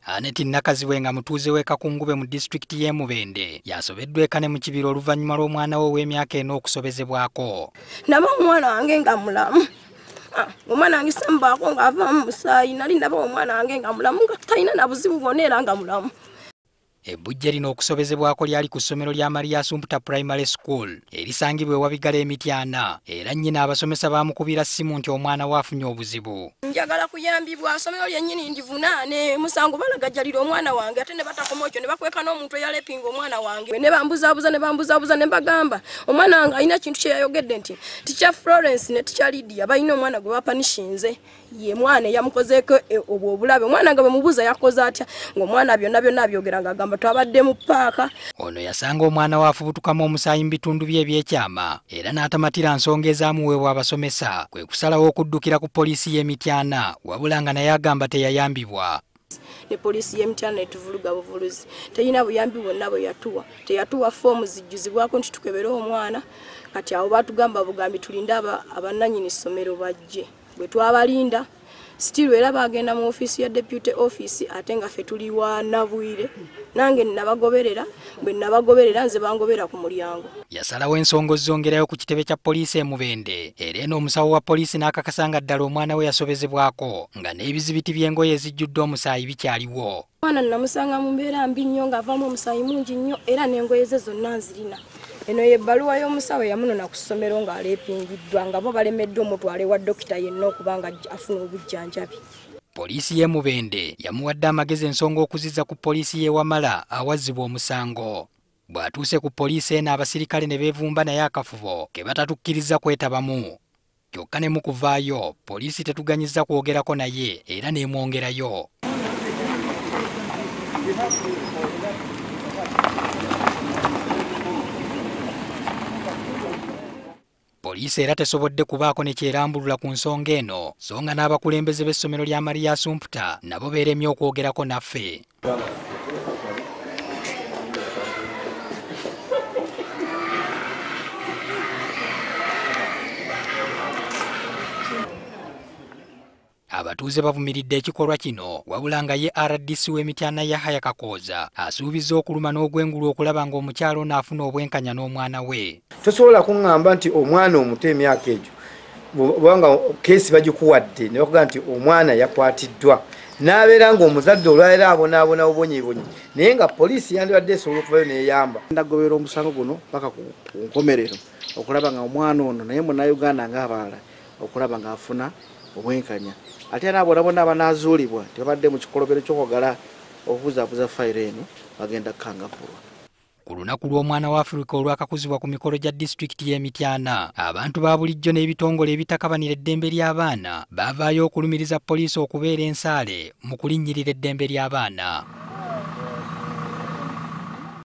Aneti Nakazibwe nga mutuuze w'e Kakungube mu disitulikiti y'e Mubende yasobeddwa eka ne mu kibira oluvannyuma lw'omwana we ow'emyaka ena okusobezebwako. Ndaba omwana wange nga mulamu. Omwana wange sambaako ng'avaamu musaayi, nali ndaba omwana wange nga mulamu nga talina na buzibu bwonna era nga mulamu. Ebbujje lino okusobezebwako lyali ku ssomero lya Maria Sumputa Primary School erisangibwa e Wabigala e Mityana, era nnyina abasomesa baamukubira ssimu nti omwana we afunye obuzibu. Njagala kuyambibwa, ssomero lyennyini ndivunaane musango balagajjalira omwana wange, ate ne batakoma ekyo ne bakweka n'omuntu eyalepinga omwana wange. Ne bambuzaabuza ne bambuzaabuza ne mbagamba omwana wange alina ekintu kye yayogedde nti Teacher Florence ne Teacher Lydia balina omwana gwe bapanishinze, ye mwana eyamukozeeko obwo obulabe. Omwana nga bwe mubuuza yakoze atya, ng'omwana byonna byonna abyogera ng'agamba twabadde mu ppaaka. Ono yasanga omwana we afubutukamu omusaayi mu bitundu bye ebyekyama era n'atamatira nsonga ezaamuweebwa abasomesa, kwe kusalawo okuddukira ku poliisi y'e Mityana, wabula nga naye agamba teyayambibwa. Ne poliisi y'e Mityana etuvuluga buvuluzi, terina buyambi bwonna bwe yatuwa, teyatuwa foomu zijjuzibwako nti tukebere omwana. Kati awo baatugamba bugambi tulinde abannannyini ssomero bajje. Bwe twabalinda still era bagenda mu ofiisi ya deputy office, ate nga ffe tuli wa Nabwire. Nange nabagoberera, bwe nabagoberera nze bangobera ku mulyango. Yasalawo ensonga ozongerayo ku kitebe kya poliisi e Mubende, era eno omusawo wa poliisi n'akakasa nga ddala omwana we yasobezebwako, nga n'ebizibiti by'engoye ezijjudde omusaayi bikyaliwo. Omwana namusanga mu mbeera mbi nnyo ng'avaamu omusaayi mungi nnyo, era n'engoye ze zonna nzirina. Eno y'ebbaluwa y'omusawo eyamunona ku ssomero ng'aleepingiddwa, nga bo balemeddwa omutwale wa dokita yenna okuba nga afuna obujjanjabi. Poliisi y'e Mubende yamuwadde amagezi ensonga okuzizza ku poliisi y'e Wamala awazzibwa omusango. Bw'atuuse ku poliisi eno abasirikale ne beevumba naye akafubo ke batatukkiriza kwetabamu. Kyokka ne mu kuvaayo poliisi tetuganyizza kwogerako naye era n'emwongerayo. Poliisi era tesobodde kubaako ne kyerambulula ku nsonga eno, so nga n'abakulembeze b'essomero lya Maria Sumputa nabo beeremye okwogerako naffe. Abatuuze bavumiridde ekikolwa kino, wabula nga ye RDC w'e Mityana Yahaya Kakooza asuubizza okuluma n'ogwengulu okulaba ng'omukyala ono afuna obwenkanya n'omwana we. Tosobola kuŋŋamba nti omwana omuto emyaka egyo, kubanga keesi bagikuwadde ne bakugamba nti omwana yakwatiddwa, n'abeera ng'omuzadde olwaleero abonaabona bubonyebonye, naye nga poliisi yandibadde esobola okuvayo n'eyamba. Ndagobera omusango guno paka ku nkomerero okulaba nga omwana ono naye Munnayuganda ng'abalala okulaba ng'afuna obwenkanya. Ate era abo bonna abanaazuulibwa tebabadde mu kikolobero ky'okwagala okubuzaabuza fayiro eno bagenda kukangavvulwa. Ku lunaku lw'omwana wa Afrika olwakakuzibwa ku mikolo gya disitulikiti y'e Mityana, abantu ba bulijjo n'ebitongole ebitakabanira eddembe ly'abaana baavaayo okulumiriza poliisi okubeera ensaale mu kulinnyirira eddembe ly'abaana.